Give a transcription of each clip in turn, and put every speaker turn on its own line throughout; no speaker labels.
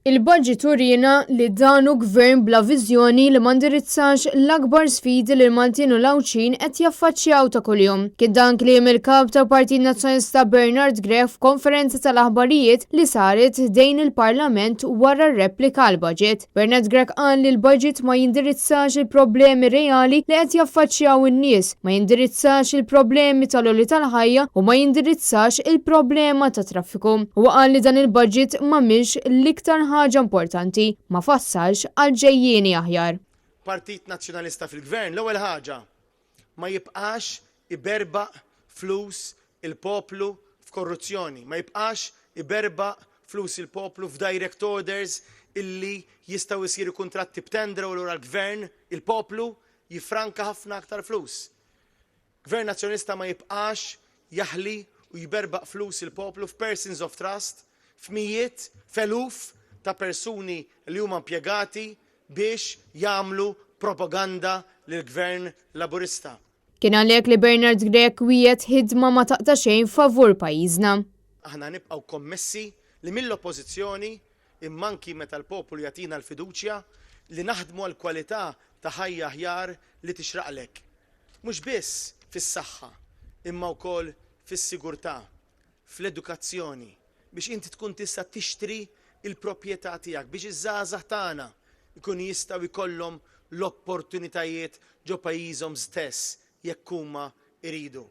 Il-budget uriena li dan hu gvern bla viżjoni li ma ndirizzax l-akbar sfidi li l-Maltin u l-Għawdxin qed jaffaċċjaw ta' kuljum. Kien dan kliem il-Kap tal-Partit Nazzjonalista Bernard Grech f'konferenza tal-aħbarijiet li saret ħdejn il-Parlament wara r-replika għall-budget. Bernard Grech qal li l-budget ma jindirizzax il-problemi reali li qed jaffaċċjaw in-nies, ma jindirizzax il-problemi tal-għoli tal-ħajja u ma jindirizzax il-problema tat-traffiku. Huwa qal li dan il-budget m'għamilx l-iktar ħaġa importanti, ma fassalx għal ġejjieni aħjar.
Partit Nazzjonalista fil-Gvern l-ewwel ħaġa ma jibqax iberbaq flus il-poplu f'korruzzjoni, ma jibqax iberbaq flus il-poplu f'direct orders illi jistgħu jsiru kuntratti b'tender u allura l-Gvern, il-poplu, jiffranka ħafna aktar flus. Gvern Nazzjonalista ma jibqax jaħli u jberbaq flus il-poplu f'persons of trust, f'mijiet, f'eluf ta' persuni li huma impjegati biex jagħmlu propaganda lill-Gvern Laburista.
Kien għalhekk li Bernard Grech wiegħed ħidma ma taqta' xejn favur pajjiżna.
Aħna nibqgħu kommessi li mill-Oppożizzjoni, imma anki meta l-popolu jagħtina l-fiduċja, li naħdmu għal kwalità ta' ħajja aħjar li tixraqlek. Mhux biss fis-saħħa, imma wkoll fis-sigurtà, fl-edukazzjoni, biex inti tkun tista' tixtri l-proprjetà tiegħek, biex iż-żgħażagħ tagħna jkunu jistgħu jkollhom l-opportunitajiet ġo pajjiżhom stess jekk huma jridu.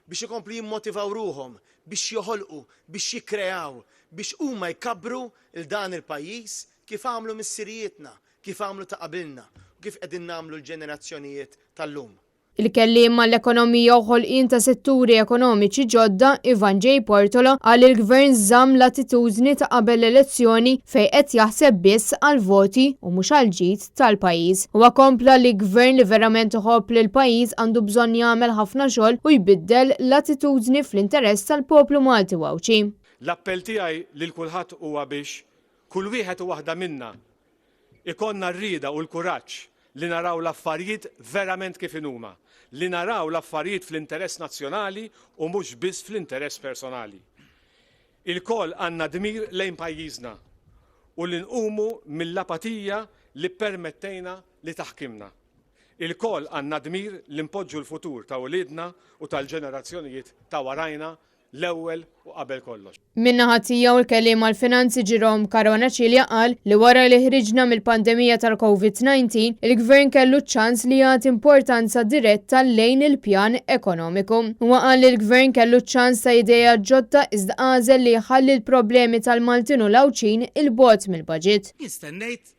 Biex ikomplu jimmotivaw ruħhom, biex joħolqu, biex jikkreaw, biex huma jkabbru 'l dan il-pajjiż kif għamlu missirijietna, kif għamlu ta' qabilna u kif qegħdin nagħmlu l-ġenerazzjonijiet tal-lum.
Il-kelliem għall-ekonomija u ħolqien ta' setturi ekonomiċi ġodda, Ivan J. Portolo, qal li l-Gvern żamm l-attitudni ta' qabel l-elezzjoni fejn qed jaħseb biss għall-voti u mhux għall-ġid tal-pajjiż. Huwa kompla li Gvern li verament iħobb lill-pajjiż għandu bżonn jagħmel ħafna xogħol u jbiddel l-attitudni fl-interess tal-poplu Malti u Għawdxi.
L-appell tiegħi lil kulħadd huwa biex kull wieħed u waħda minna Ikollna r-rieda u l-kuraġġ li naraw l-affarijiet verament kif inhuma, li naraw l-affarijiet fl-interess nazzjonali u mhux biss fl-interess personali. Ilkoll għandna dmir lejn pajjiżna u li nqumu mill-apatija li ppermettejna li taħkimna. Ilkoll għandna dmir li npoġġu l-futur ta' uliedna u tal-ġenerazzjonijiet ta' warajna l-ewwel u qabel kollox.
Min-naħa tiegħu l-Kelliem għall-Finanzi Jerome Caruana Cilia qal li wara li ħriġna mill-pandemija tal-Covid 19, il-Gvern kellu ċ-ċans li jagħti importanza diretta lejn il-pjan ekonomiku. Huwa qal li l-Gvern kellu ċ-ċans ta' ideat ġodda iżda għażel li jħalli l-problemi tal-Maltin u l-Għawdxin 'il bogħod mill-baġit.
Jien stennejt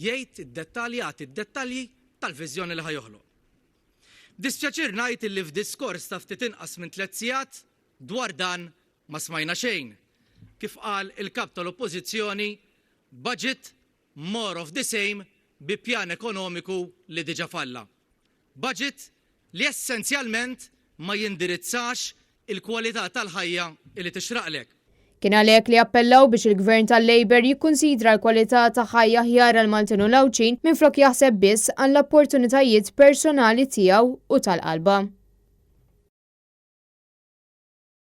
jgħid id-dettalji, jagħti d-dettalji tal-viżjoni li ħa joħloq. B'dispjaċir ngħid illi f'diskors ta' ftit inqas minn tlett sigħat dwar dan ma smajna xejn. Kif qal il-Kap tal-Oppożizzjoni, budget more of the same bi pjan ekonomiku li diġa falla. Budget li essenzjalment ma jindirizzax il-kwalità tal-ħajja li tixraqlek.
Kien għalhekk li appellaw biex il-Gvern tal-Labour jikkunsidra l-kwalità ta' ħajja aħjar għall-Maltin u l-Għawdxin minflok jaħseb biss għall-opportunitajiet personali tiegħu u tal-qalba.